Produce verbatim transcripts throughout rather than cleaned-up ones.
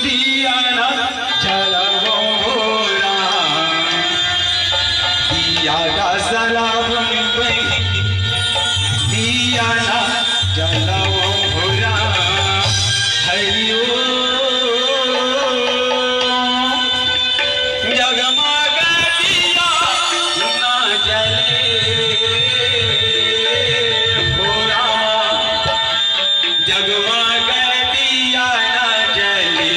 दिया ना जलावंव राम, दिया ना जलावंव बहिनी, दिया ना जलावंव राम। हरि ओम। जगमग दिया ना जले हो रामा, जगमग दिया ना जले।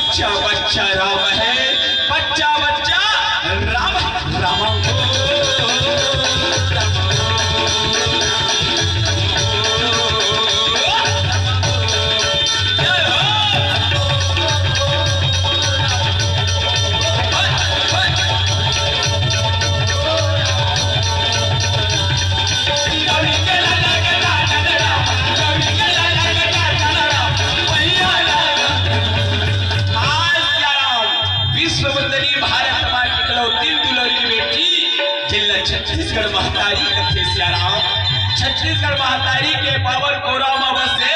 बच्चा बच्चा राम है, बच्चा बच्चा राम है, राम हो। आज सियाराम विश्व वंदनी भारत माँ की इकलौती दुलौरी बेटी, जिला छत्तीसगढ़ महतारी कथे सियाराम। छत्तीसगढ़ महतारी के पावन कोरा मा बसे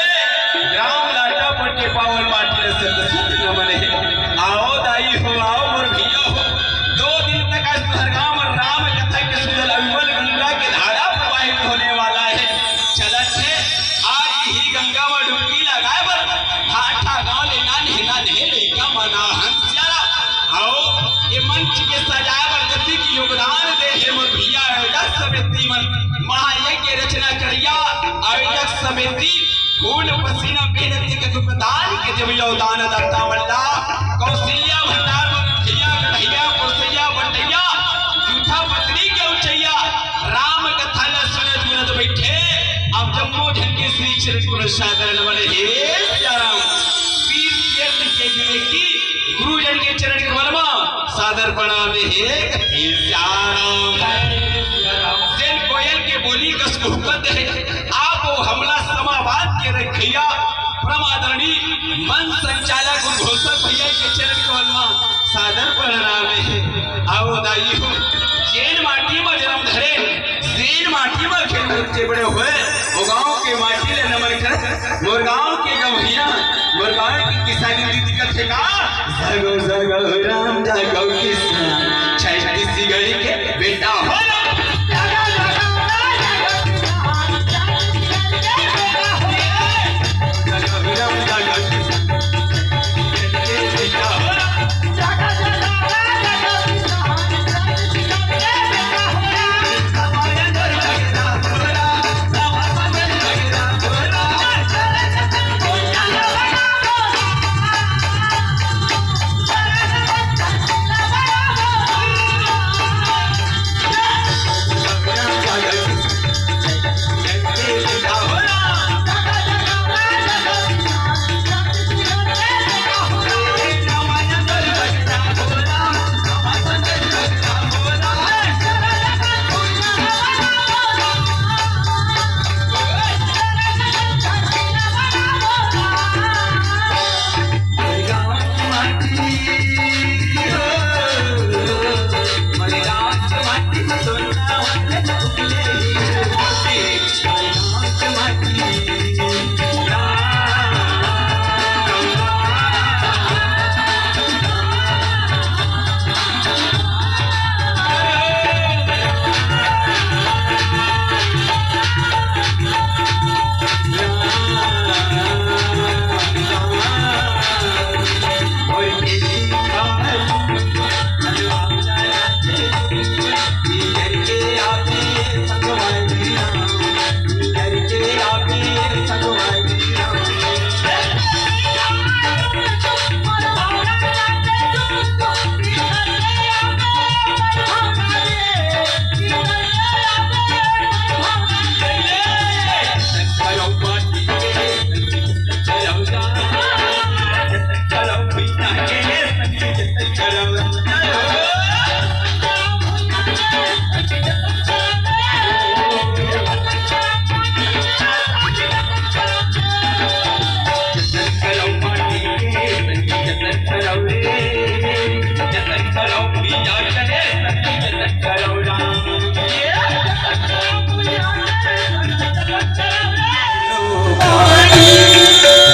ग्राम लाटापट के पावन माटी ल सत सत नमन हे। आओ दाई हो, आओ मोर भैया हो। दो दिन तक आज तुहर गांव में राम कथा के सुजल अविमल गंगा के धारा प्रवाहित होने वाला है। चलत हे आज ही गंगा में डुबकी लगाए बर भाटा गांव ले नान्हे नान्हे लइका मन आ हंसियारा। आओ, ये मंच के सजाए बर जतिक योगदान दे हे मोर भैया आयोजक समिति मन, महायज्ञ रचना करिया आयोजक समिति, खून पसीना मेहनत के दुख दान के देव योगदान दाता मन ला। कौशल्या भंडार में भैया गढ़ैया, कौशल्या बंटैया, जूठा पत्नी के उचैया, राम कथा ला सुनत गुनत बैठे। अब जम्मो झन के श्री चरण कमल सादर नमन हे सियाराम। पीर पीर के विवेकी गुरुजन के चरण कमल मा सादर प्रणाम हे। हे सियाराम। जेन कोयल के बोली कस कुहकत हे, आप वो हमला समावाद के रखैया परम आदरणीय मंच संचालक उद्घोषक भैया के चरण कमल मा सादर प्रणाम हे। आओ दाई हो, जेन माटी मा जन्म धरे, जेन माटी मा खेल कूद के बड़े होए, वो गांव के माटी ले नमन कर, मोर गांव के गवैया, मोर गांव के किसानी दीदी कथे का, जगो जगो राम जगो किसान, छत्तीसगढ़ के बेटा हो राम।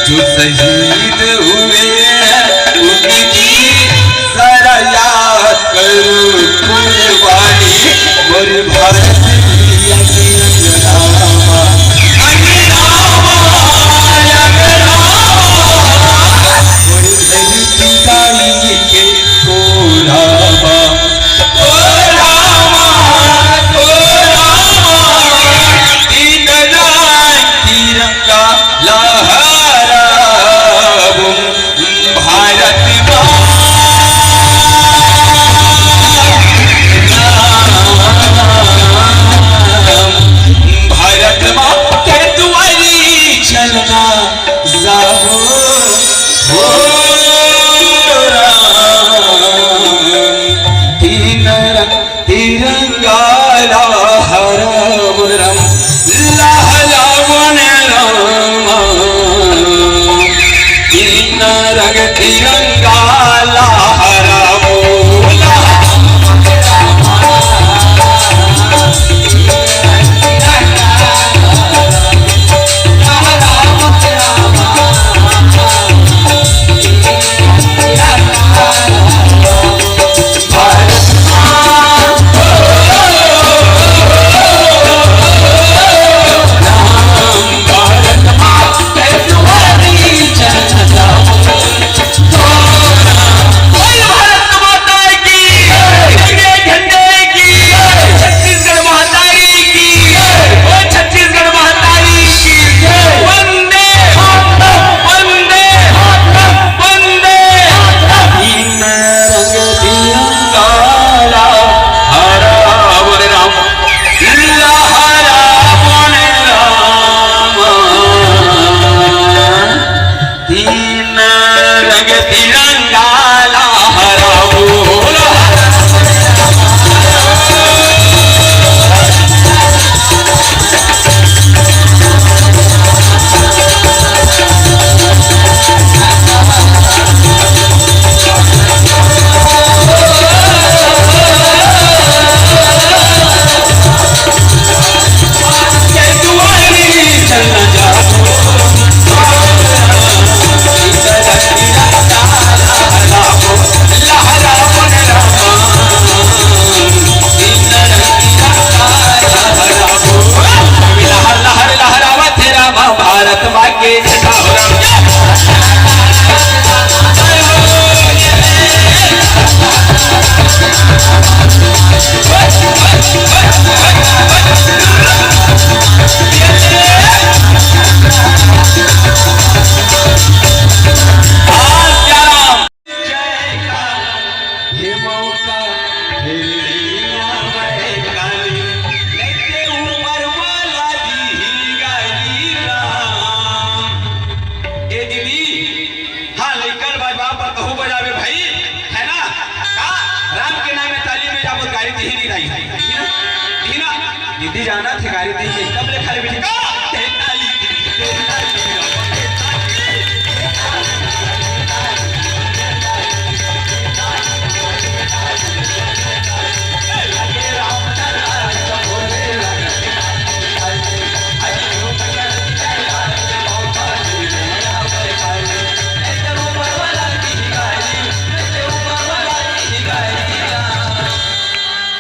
जो शहीद हुए हैं उनकी जरा याद करो कुर्बानी। मोर भारत की अंग अंग रामा, अंग रामा, अंग रामा। मोर धरती का इनके कोरावा, कोरावा, कोरावा। दिन रात तिरंगा लहराऊं। दीदी जाना थे गाड़ी दी के तब ले खाली बिठी का।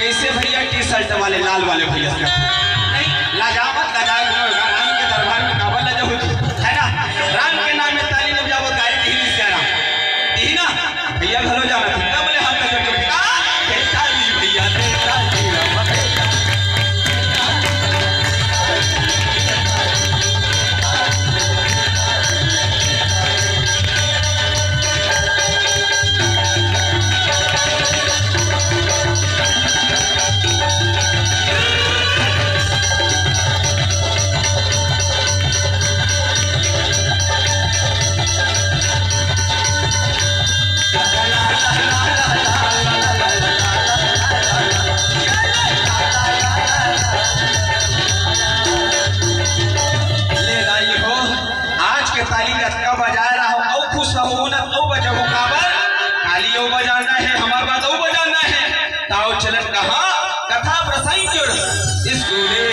कैसे भैया टी शर्ट वाले लाल वाले भैया से? नहीं, लाजा मत, लाजा, राम के दरबार में काबर लाजा हो जी, है ना? राम के नाम में ताली बजावत गाड़ी दी सियाराम, दी ना? भैया घलो जाना था, तब ले हाथ लगा के बेटा, बेटा जी भैया, बेटा जी राम, बेटा। ले दाई हो, आज के ताली कतका बजाए रहो, अउ खुश रहो ना, अउ बजाओ काबर, ताली अउ बजाना है, हमार बात अउ बजाना है। ताओ चलन कहा कथा प्रसंग जुड़। स्कूले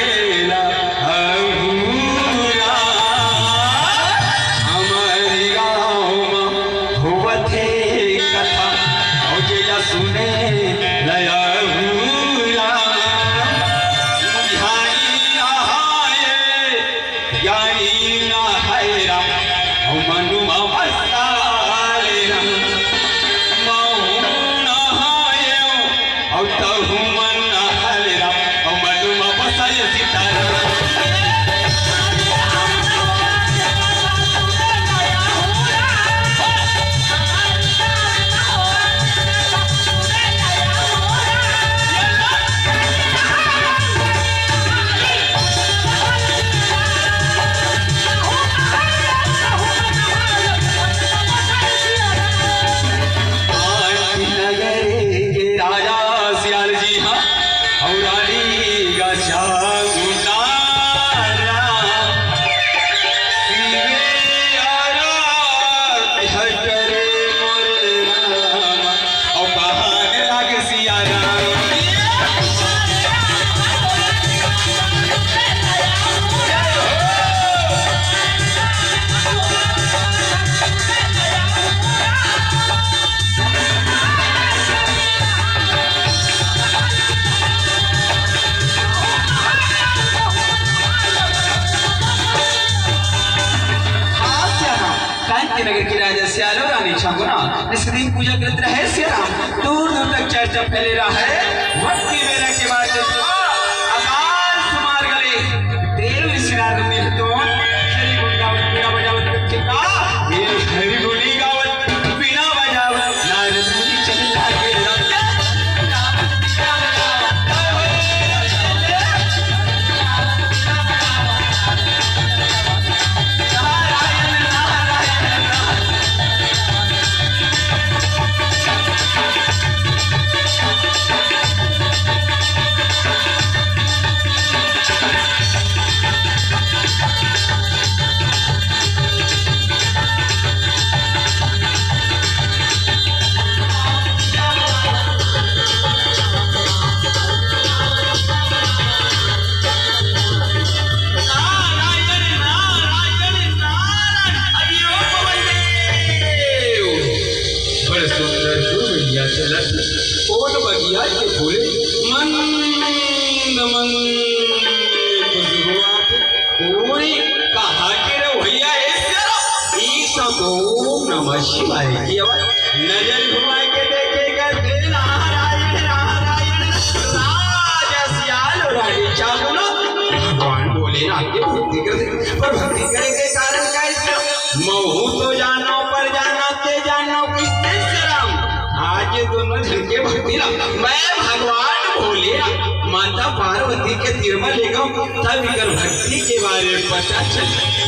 ला अहूरा, हमर गाँव म होवत हे कथा, अउ जेला सुने ला अहूरा। ज्ञानी नहाए, ज्ञानी नहाए राम, अउ मनु मा बसाए राम। महू नहाए, अउ तहू मन नहाए राम, अउ मनु मा बसाए सीताराम। नगर के राजा सियाल जी हा, अउ रानी गछा उतारा। शिवे आरा हटरे मोरे राम, अउ बहाने लागे सिया राम। कांति नगर के राजा सियालो रानी छांगुना निस दिन पूजा करत रहे सिया राम, दूर दूर तक चर्चा फैले रहे। भक्ति मेरा के बाद जब आकाश मार गले, देव सिनार में तो हरि गुण गावत, बीड़ा बजावत करके का, ये हरि गुणी गावत, बीड़ा बजावत, नारद मुनि चल लागे। नारायण, नारायण, नारायण। अरे ओ पवन देव, बड़ सुंदर डोलिया चलत, कोन बगिया के फूले, मंद मंद खुशबू आथे। कोई कहा के रे भैया, ए सियारो, ई सब तो ओम नमः शिवाय की आवाज। नजर घुमा के देखे करते नारायण, नारायण, राजा सियाल रानी चामुंडा भगवान भोलेनाथ के भक्ति करते। पर भक्ति करे के कारण का है? महू तो जानो, पर जानो, ते जानो, किसते शरम? आज ये दोनों झन के भक्ति ला मैं भगवान भोले, माता पार्वती के तीर में लेगा, तब इकर भक्ति के बारे में पता चल।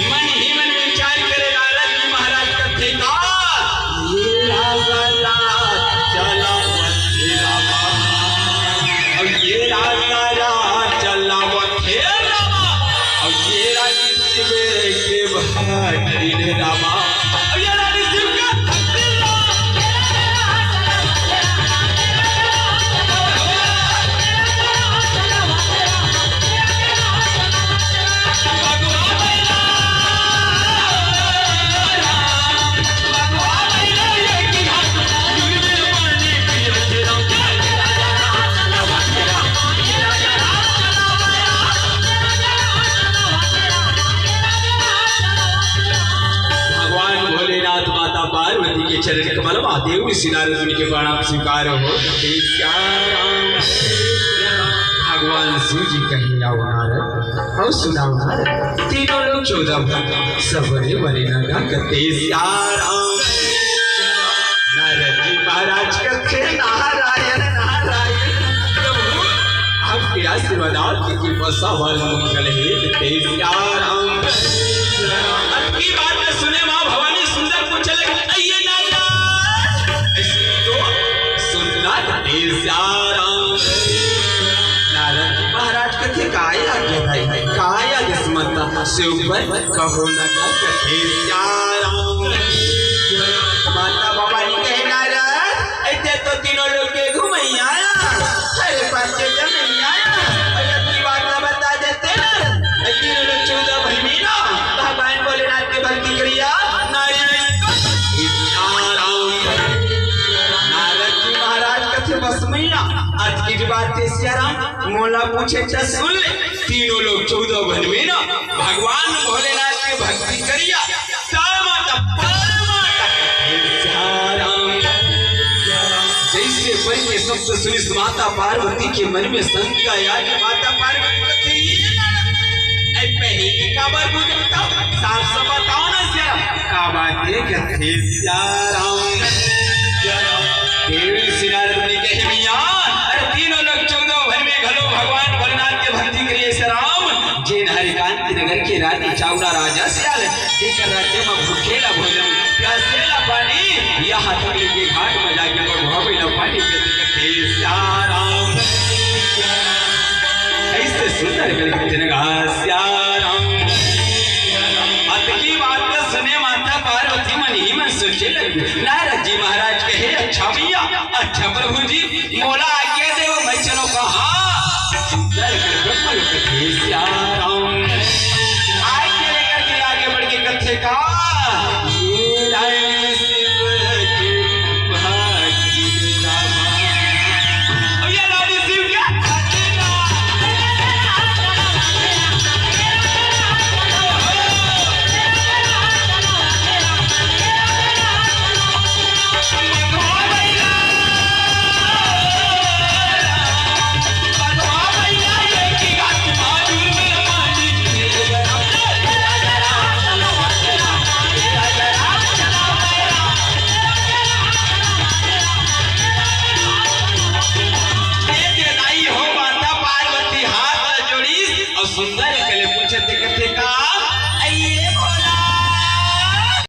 मन ही मन विचार करे नारद जी महाराज कथे का, ये राजा राज चलावत हे रामा, और ये राजा राज चलावत श्री नारद मुनि के प्रणाम स्वीकार हो। श्याम राम। भगवान शिव जी कहे, "आओ नारद, आओ सुनाओ नारद, तीनों लोग चौदह भुवन, सबने बने लगा करते श्याम राम।" नारद जी महाराज कथे, "नारायण नारायण प्रभु, आपके आशीर्वाद, आपकी कृपा, सवाल मंगल है करते श्याम राम।" अब की बात सुने माँ भवानी सुंदर पूछे लगे, "अये नारद, ऐसे तो सुनना करते श्याम राम।" नारद जी महाराज कथे, "काय आज्ञा भाई, काय आदेश माता से ऊपर कहो ना करते श्याम राम।" माता भवानी कहे, "नारद, ऐसे तो तीनों लोग के घूमैया, अरे पाँच के जमैया, अरे अपनी बात ना बता देते ना, तीनों लोग चौदह भुवन में ना भगवान भोलेनाथ की भक्ति करिया, नारी नहीं तो श्याम राम।" नारद जी महाराज कथे, "बस मैया, आज की जो बात है श्याम राम, मोला पूछे त सुन ले, तीनों लोग चौदह भुवन में ना भगवान भोलेनाथ की भक्ति करिया, श्याम राम।" जैसे परी के शब्द सुनिस माता पार्वती के मन में शंका आय कि माता पार्वती कथे, "ये नारद, ऐ पहली काबर पूछे बताओ, साफ साफ बताओ ना श्याम राम, का बात है?" कथे श्याम राम। देव ऋषि नारद मुनि कहे, "मैया, अरे तीनों लोग चौदह भुवन में घलो भगवान भोलेनाथ के भक्ति करिए श्याम राम।" जेन हरिकांत नगर के रानी चावड़ा राजा से आले, जेकर राज्य म भूखे ला भोजन, प्यासे ला पानी, यहाँ तक लेके घाट म जाके मगवा बइला पानी के दिक्कत हे। श्याम राम, कैसे सुंदर गल के तिनगा, श्याम राम। अतकी बात ला सुने माता पार्वती मन ही मन सोचे लगे। नारद जी महाराज कहे, "अच्छा भैया, अच्छा प्रभु जी, मोला आज्ञा देव, मैं चलो कहाँ?" सुंदर गल के श्याम